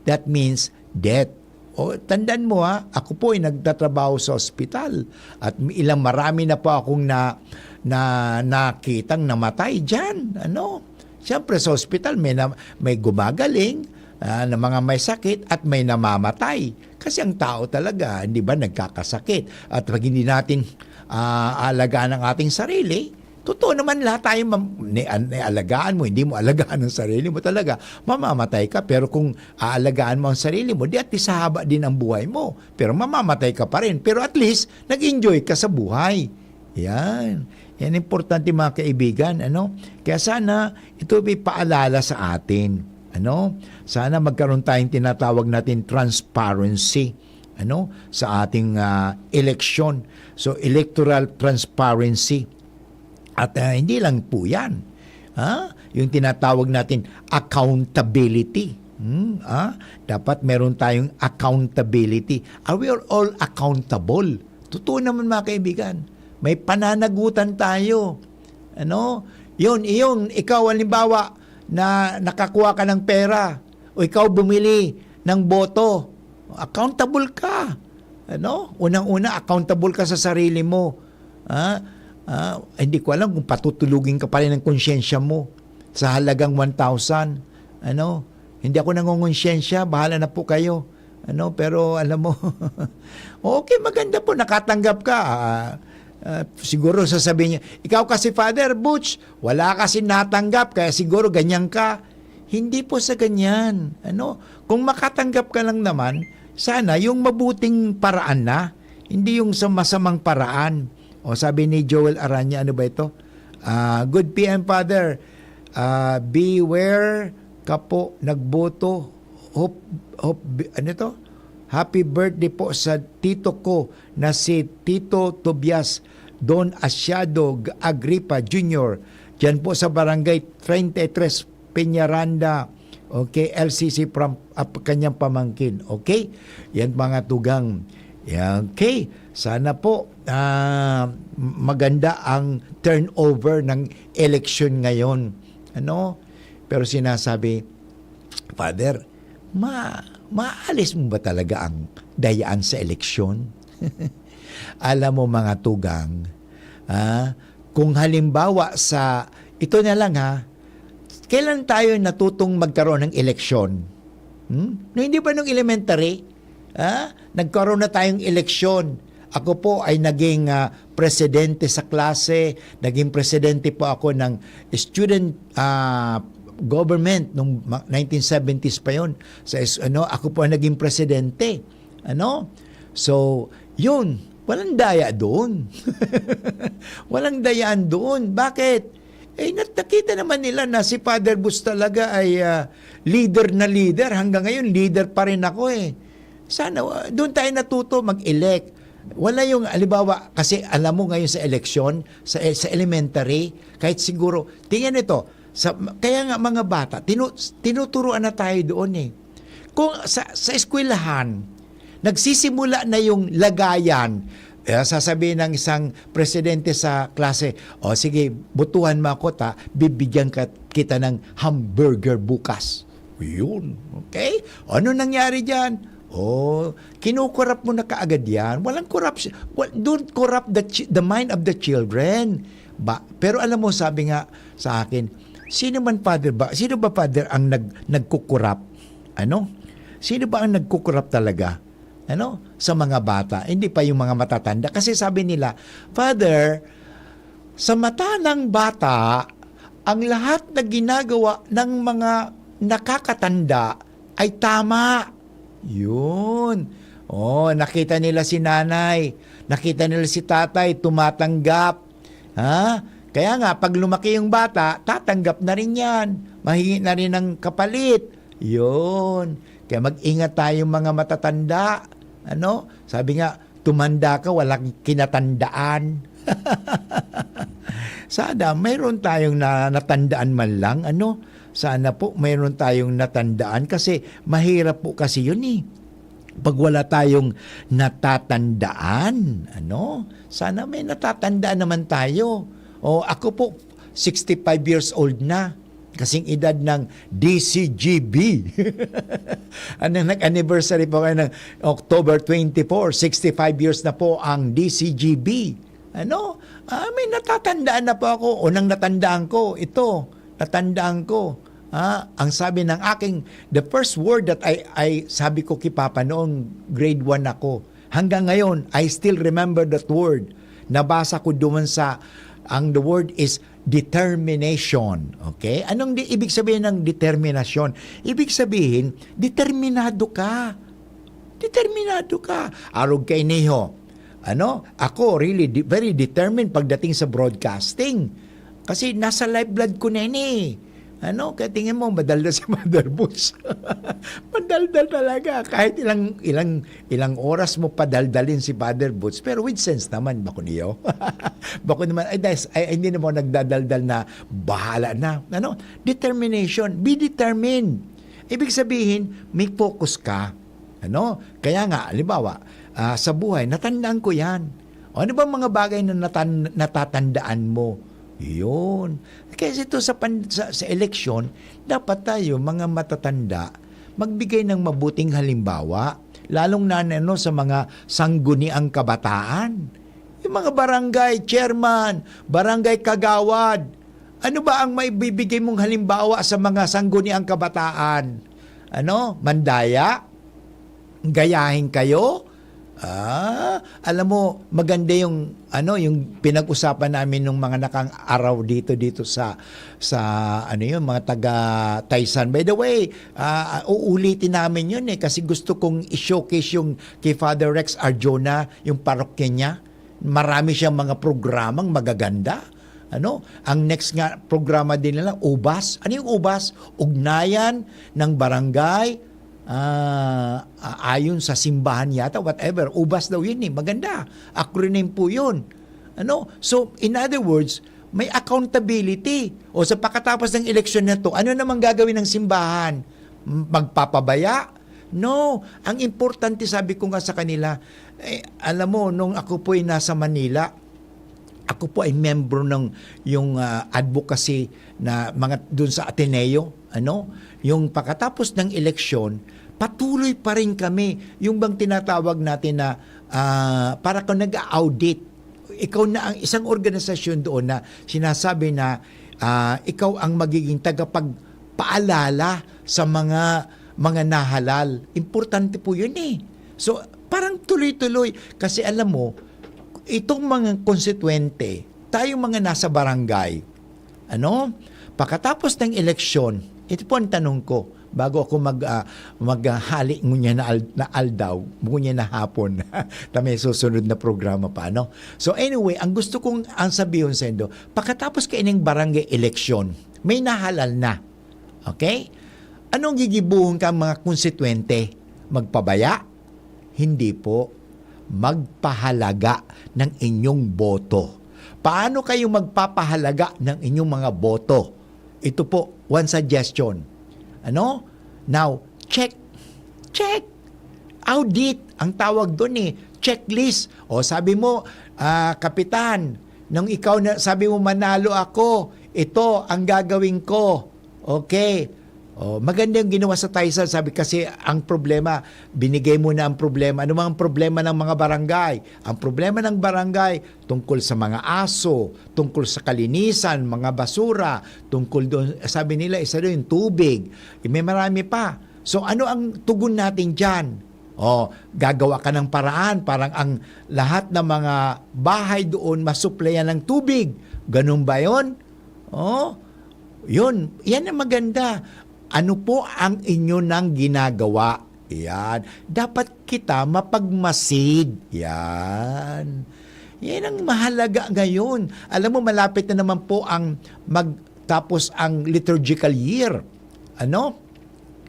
that means death. O, tandaan mo, ha, ako po ay nagtatrabaho sa ospital at ilang marami na po akong na, na, nakitang namatay diyan, ano. Siyempre, sa ospital may na, may gumagaling, ah, na mga may sakit at may namamatay. Kasi ang tao talaga, hindi ba, nagkakasakit. At pag hindi natin, ah, aalagaan ang ating sarili, totoo naman, lahat tayo mam-, ni-, an-, nialagaan mo, hindi mo alagaan ang sarili mo talaga, mamamatay ka. Pero kung aalagaan mo ang sarili mo, di at least hahaba din ang buhay mo. Pero mamamatay ka pa rin. Pero at least, nag-enjoy ka sa buhay. Yan. Yan importante, mga kaibigan, ano? Kaya sana, ito ay paalala sa atin, ano? Sana magkaroon tayong tinatawag natin transparency, ano? Sa ating, ah, eleksyon. So, electoral transparency. At, ah, hindi lang po 'yan. Ha? Yung tinatawag natin accountability. Hmm, ah, dapat meron tayong accountability. Are we all, all accountable? Totoo naman, mga kaibigan. May pananagutan tayo. Ano? Yun, iyong ikaw, halimbawa, na nakakuha ka ng pera o ikaw bumili ng boto, accountable ka. Ano? Unang-una, accountable ka sa sarili mo. Ah, ah, hindi ko alam kung patutulugin ka pa rin ng konsyensya mo sa halagang one thousand. Ano? Hindi ako nangongonsyensya, bahala na po kayo. Ano, pero alam mo, okay, maganda po, nakatanggap ka. Ah, ah, siguro sasabihin niya, "Ikaw kasi, Father Butch, wala kasi natanggap, kaya siguro ganyan ka." Hindi po sa ganyan. Ano, kung makatanggap ka lang naman, sana yung mabuting paraan na, hindi yung sa masamang paraan. O, sabi ni Joel Aranya, ano ba ito? Ah, "Good P M, Father. Ah, beware ka po nagboto. Hope, hope, ano ito? Happy birthday po sa tito ko na si Tito Tobias Don Asiado Agripa Junior. Diyan po sa Barangay treinta y tres, Peñaranda." Okay, L C C from, ah, kanyang pamangkin. Okay? Yan, mga tugang. Yan, okay. Sana po, ah, maganda ang turnover ng eleksyon ngayon. Ano? Pero sinasabi, "Father, ma-, maalis mo ba talaga ang dayaan sa eleksyon?" Alam mo, mga tugang, ah, kung halimbawa sa, ito na lang ha, kailan tayo natutong magkaroon ng eleksyon? Hmm? No, hindi ba nung elementary, ah, nagkaroon na tayong eleksyon? Ako po ay naging, ah, presidente sa klase, naging presidente po ako ng student, ah, government nung ma-, nineteen seventies pa yon. Sa es-, ano, ako po ang naging presidente. Ano? So, yun, walang daya doon. Walang dayaan doon. Bakit? Eh, nat-, nakita naman nila na si Father Butch talaga ay, ah, leader na leader. Hanggang ngayon, leader pa rin ako eh. Sana, ah, doon tayo natuto mag-elect. Wala yung, halimbawa, kasi alam mo ngayon sa eleksyon, sa, sa elementary, kahit siguro, tingnan ito, sa, kaya nga mga bata, tinu-, tinuturuan na tayo doon eh. Kung sa, sa eskwelahan, nagsisimula na yung lagayan, eh, sasabihin ng isang presidente sa klase, "O sige, butuhan mo ako ta, bibigyan ka, kita ng hamburger bukas." Yun. Okay? Ano nangyari dyan? Oh, kinukurap mo na kaagad yan. Walang corruption. Wa-, don't corrupt the, chi- the mind of the children. Ba, pero alam mo, sabi nga sa akin, "Sino man, Father, ba? Sino ba, Father, ang nag, nagkukurap? Ano? Sino ba ang nagkukurap talaga? Ano? Sa mga bata, hindi pa yung mga matatanda." Kasi sabi nila, "Father, sa mata ng bata, ang lahat na ginagawa ng mga nakakatanda ay tama." Yun. Oh, nakita nila si nanay, nakita nila si tatay tumatanggap. Ha? Kaya nga, pag lumaki yung bata, tatanggap na rin yan. Mahingi na rin ng kapalit. Yun. Kaya mag-ingat tayong mga matatanda. Ano? Sabi nga, "Tumanda ka, walang kinatandaan." Sana mayroon tayong na, natandaan man lang, ano? Sana po mayroon tayong natandaan kasi mahirap po kasi yun eh. Pag wala tayong natatandaan, ano? Sana may natatandaan naman tayo. O, ako po, sixty-five years old na. Kasing edad ng D C G B. Ano, nag-anniversary po kayo ng October twenty-four, sixty-five years na po ang D C G B. Ano? Ah, may natatandaan na po ako. Unang natandaan ko, ito, natandaan ko. Ah, ang sabi ng aking, the first word that I, I sabi ko kay Papa noong grade one ako, hanggang ngayon, I still remember that word. Nabasa ko doon sa, ang the word is determination. Okay? Anong di, ibig sabihin ng determinasyon? Ibig sabihin, determinado ka. Determinado ka. Arog kay Niho. Ano? Ako, really, de- very determined pagdating sa broadcasting. Kasi nasa lifeblood ko na ini. Ano? Kaya tingin mo, madaldal si Mother Boots. Madaldal talaga. Kahit ilang, ilang, ilang oras mo padaldalin si Father Boots, pero with sense naman, bako niyo. Bako naman, ay, dahil, ay, hindi naman ako nagdadaldal na bahala na. Ano? Determination. Be determined. Ibig sabihin, may focus ka. Ano? Kaya nga, halimbawa, ah, sa buhay, natandaan ko yan. O ano bang mga bagay na natan- natatandaan mo? Yun. Kasi ito sa, pan- sa, sa eleksyon, dapat tayo, mga matatanda, magbigay ng mabuting halimbawa, lalong na ano, sa mga sangguniang kabataan. Yung mga barangay chairman, barangay kagawad, ano ba ang maibibigay mong halimbawa sa mga sangguniang kabataan? Ano? Mandaya? Gayahin kayo? Ah, alam mo, maganda yung, ano, yung pinag-usapan namin nung mga nakang araw dito, dito sa, sa, ano yun, mga taga Taysan. By the way, ah, uulitin namin yun eh, kasi gusto kong i-showcase yung kay Father Rex Arjona, yung parokya niya. Marami siyang mga programang magaganda. Ano? Ang next nga programa din nila, ubas. Ano yung ubas? Ugnayan ng barangay, ah, a- ayon sa simbahan yata, whatever. Ubas daw yun eh. Maganda. Acronym po yun. Ano? So, in other words, may accountability. O sa pagkatapos ng eleksyon na to, ano namang gagawin ng simbahan? M- Magpapabaya? No. Ang importante, sabi ko nga sa kanila, eh, alam mo, nung ako po'y nasa Manila, ako po ay membro ng yung, ah, advocacy na mga dun sa Ateneo, ano, yung pagkatapos ng eleksyon, patuloy pa rin kami, yung bang tinatawag natin na, ah, para kang nag-audit. Ikaw na ang isang organisasyon doon na sinasabi na, ah, ikaw ang magiging tagapagpaalala sa mga, mga nahalal. Importante po yun eh. So, parang tuloy-tuloy. Kasi alam mo, itong mga konstituyente, tayong mga nasa barangay, ano, pagkatapos ng eleksyon, ito po ang tanong ko, bago ako mag, ah, maghali ngunyan na, al- na aldaw, ngunyan na hapon, ta may susunod na programa pa, ano? So anyway, ang gusto kong ang sabihin sa indo, pagkatapos kaining barangay eleksyon, may nahalal na. Okay? Anong gigibuhon ka mga konstituyente? Magpabaya? Hindi po. Magpahalaga ng inyong boto. Paano kayo magpapahalaga ng inyong mga boto? Ito po, one suggestion. Ano? Now, check. Check. Audit ang tawag doon eh. Checklist. O sabi mo, ah, Kapitan, nung ikaw na, sabi mo, "Manalo ako, ito ang gagawin ko." Okay. Oh, maganda yung ginawa sa Tyson, sabi, kasi ang problema, binigay mo na ang problema. Ano mang problema ng mga barangay? Ang problema ng barangay tungkol sa mga aso, tungkol sa kalinisan, mga basura, tungkol doon, sabi nila, isa doon yung tubig. Eh, may marami pa. So, ano ang tugon natin dyan? Oh, gagawa ka ng paraan, parang ang lahat ng mga bahay doon masuplayan ng tubig. Ganun ba yon? Oh, yun. Yan ang maganda. Ano po ang inyo nang ginagawa? Yan. Dapat kita mapagmasid. Yan. Yan ang mahalaga ngayon. Alam mo, malapit na naman po ang magtapos ang liturgical year. Ano?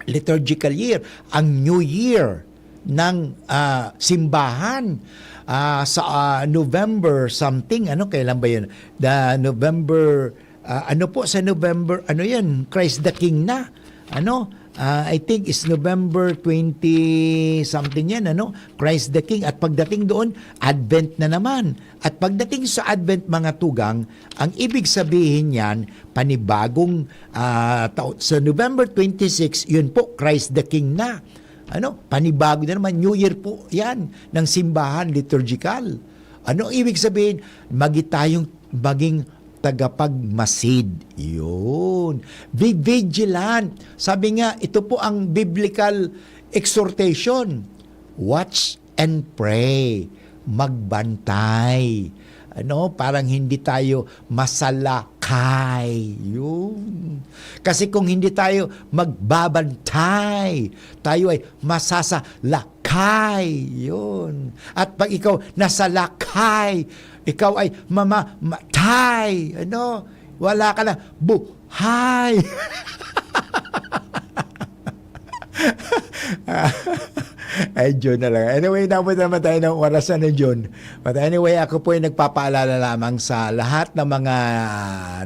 Liturgical year. Ang New Year ng, ah, simbahan, ah, sa, ah, November something. Ano, kailan ba yun? The November, ah, ano po sa November? Ano yan? Christ the King na. Ano? Ah, I think it's November twenty something yan, ano? Christ the King. At pagdating doon, Advent na naman. At pagdating sa Advent, mga tugang, ang ibig sabihin niyan, panibagong, ah, taon. Sa November twenty-six, yun po, Christ the King na. Ano? Panibago na naman, New Year po yan, ng simbahan, liturgical. Ano ang ibig sabihin? Magi tayong maging tagapagmasid. Yun. Be vigilant. Sabi nga, ito po ang biblical exhortation. Watch and pray. Magbantay. Ano, parang hindi tayo masalakay. Yun. Kasi kung hindi tayo magbabantay, tayo ay masasalakay. Yun. At pag ikaw nasalakay, ikaw ay mamamatay. Ano? Wala ka na buhay. Ay, June na lang. Anyway, naabot naman tayo ng oras na, June. But anyway, ako po ay nagpapaalala lamang sa lahat ng mga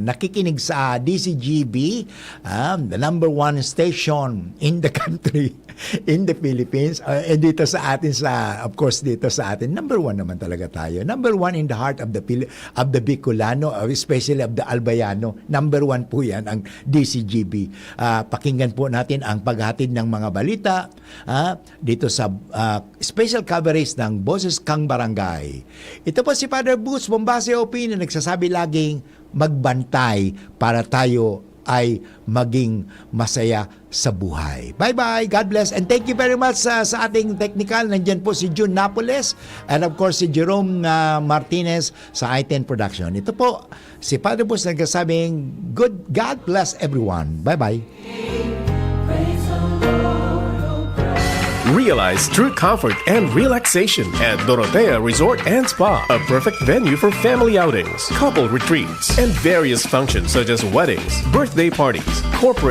nakikinig sa D C G B, ah, the number one station in the country, in the Philippines, uh, and dito sa atin, sa, of course, dito sa atin, number one naman talaga tayo. Number one in the heart of the Pil-, of the Bicolano, uh, especially of the Albayano. Number one po yan, ang D C G B. Ah, pakinggan po natin ang paghatid ng mga balita, ah, dito sa, ah, special coverage ng Boses Kang Barangay. Ito po si Father Boots Bombase O P na nagsasabi laging, "Magbantay para tayo ay maging masaya sa buhay." Bye-bye. God bless. And thank you very much sa, sa ating technical. Nandyan po si June Napoles. And of course, si Jerome, ah, Martinez sa I ten Production. Ito po, si Father Boots nagsasabing, "Good, God bless everyone." Bye-bye. Realize true comfort and relaxation at Dorotea Resort and Spa, a perfect venue for family outings, couple retreats, and various functions such as weddings, birthday parties, corporate